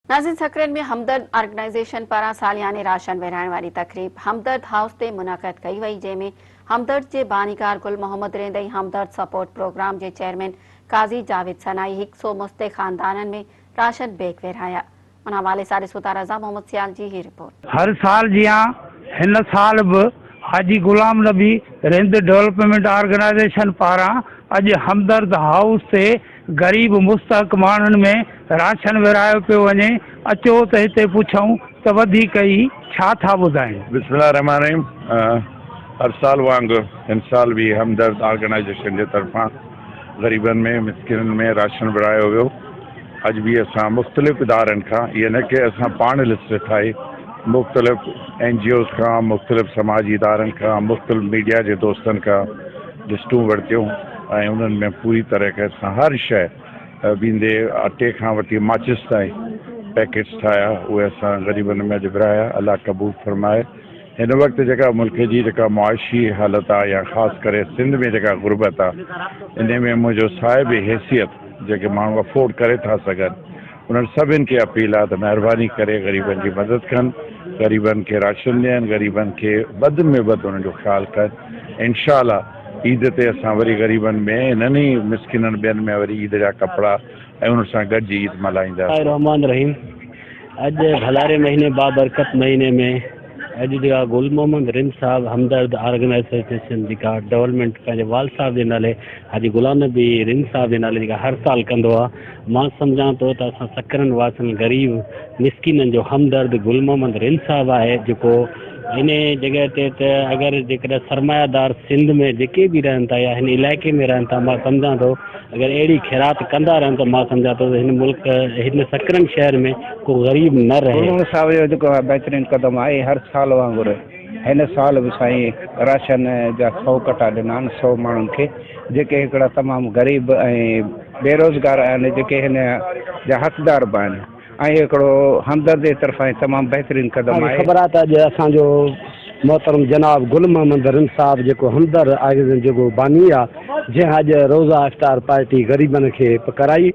ناظرين سکرين ۾ همدرد آرگنائيزيشن پاران سالياني راشن ورهائڻ واري تقريب همدرد هائوس تي منعقد ڪئي وئي جنهن ۾ همدرد جي بانيڪار گل محمد رند ۽ همدرد سپورٽ پروگرام جي چيئرمين قاضي جاويد ثنائي هڪ سو مستحق خاندانن ۾ راشن بيگ ورهايا ان حوالي سان ڏسون ٿا رضا محمد سيال جي هي رپورٽ. هر سال جيان هن سال به حاجي غلام نبي رند ڊولپمينٽ آرگنائيزيشن پاران اڄ همدرد هائوس تي غريب مستحق ماڻهن ۾ راشن ورهايو پيو وڃي، اچو ته هتي پڇون ته وڌيڪ هي ڇا ٿا ٻڌائين. بسم الله الرحمٰن الرحيم هر سال وانگر هن سال به همدرد آرگنائيزيشن جي طرفان غريبن ۾ مسڪينن ۾ راشن ورهايو ويو اڄ به اسان مختلف ادارن کان ايئن نه ڪي اسان پاڻ لسٽ ٺاهي مختلف اين جي اوز کان مختلف سماجي ادارن کان مختلف ميڊيا جي دوستن کان لسٽون ورتيون ۽ انهن ۾ پوري طرح سان هر شيء ويندي اٽي کان وٺي ماچس تائين پيڪيٽس ٺاهيا اهي اسان غريبن ۾ اڄ ورهايا الله قبول فرمائي هن وقت جيڪا ملڪ جي جيڪا معاشي حالت آهي يا خاص ڪري سنڌ ۾ جيڪا غربت آهي انهي ۾ منهنجو صاحب حيثيت جيڪي ماڻهو افورڊ ڪري ٿا سگهن انهن سڀن کي اپيل آهي ته مهرباني ڪري غريبن جي مدد ڪن غريبن کي راشن ڏين غريبن کي وڌ ۾ وڌ انهن جو خيال ڪن انشاء الله عيد تي اسان وري غريبن ۾ انهن ئي مسڪينن ٻين ۾ وري عيد جا ڪپڙا ۽ انهن سان گڏجي عيد ملهائينداسين. الرحمان الرحيم اڄ ڀلاري مهيني بابرڪت مهيني ۾ اڄ جيڪا گل محمد رند صاحب همدرد آرگنائيزيشن جيڪا ڊولپمينٽ پنهنجي والد صاحب جي نالي حاجي غلام نبي رند صاحب جي نالي جيڪا هر سال ڪندو آ مان سمجهان ٿو ته اسان سکرن واسين غريب مسڪينن جو همدرد گل محمد رند صاحب آهي جيڪو انهي جڳهه تي ته اگر جيڪڏهن سرمايه دار سنڌ ۾ جيڪي به رهن ٿا يا هن علائقي ۾ رهن ٿا مان سمجهان ٿو اگر اهڙي خيرات ڪندا رهن ته مان سمجهان ٿو ته هن ملڪ هن سڪرنڊ شهر ۾ ڪو غريب نه رهي. گل محمد صاحب جو جيڪو بهترين قدم آهي هر سال وانگر هن سال به سائين راشن جا سو ڪٽا ڏنا آهن سو ماڻهن کي جيڪي هڪڙا تمام غريب ۽ بيروزگار آهن جيڪي هن جا حقدار به آهن ۽ هڪڙو همدرد جي طرفان هي تمام بهترين قدم توهان کي آهي. خبر آهي ته اڄ اسان جو محترم جناب گل محمد رند صاحب جيڪو همدرد آرگنائيزيشن جيڪو باني آهي جنهن اڄ روزا افطار پارٽي غريبن کي ڪرائي.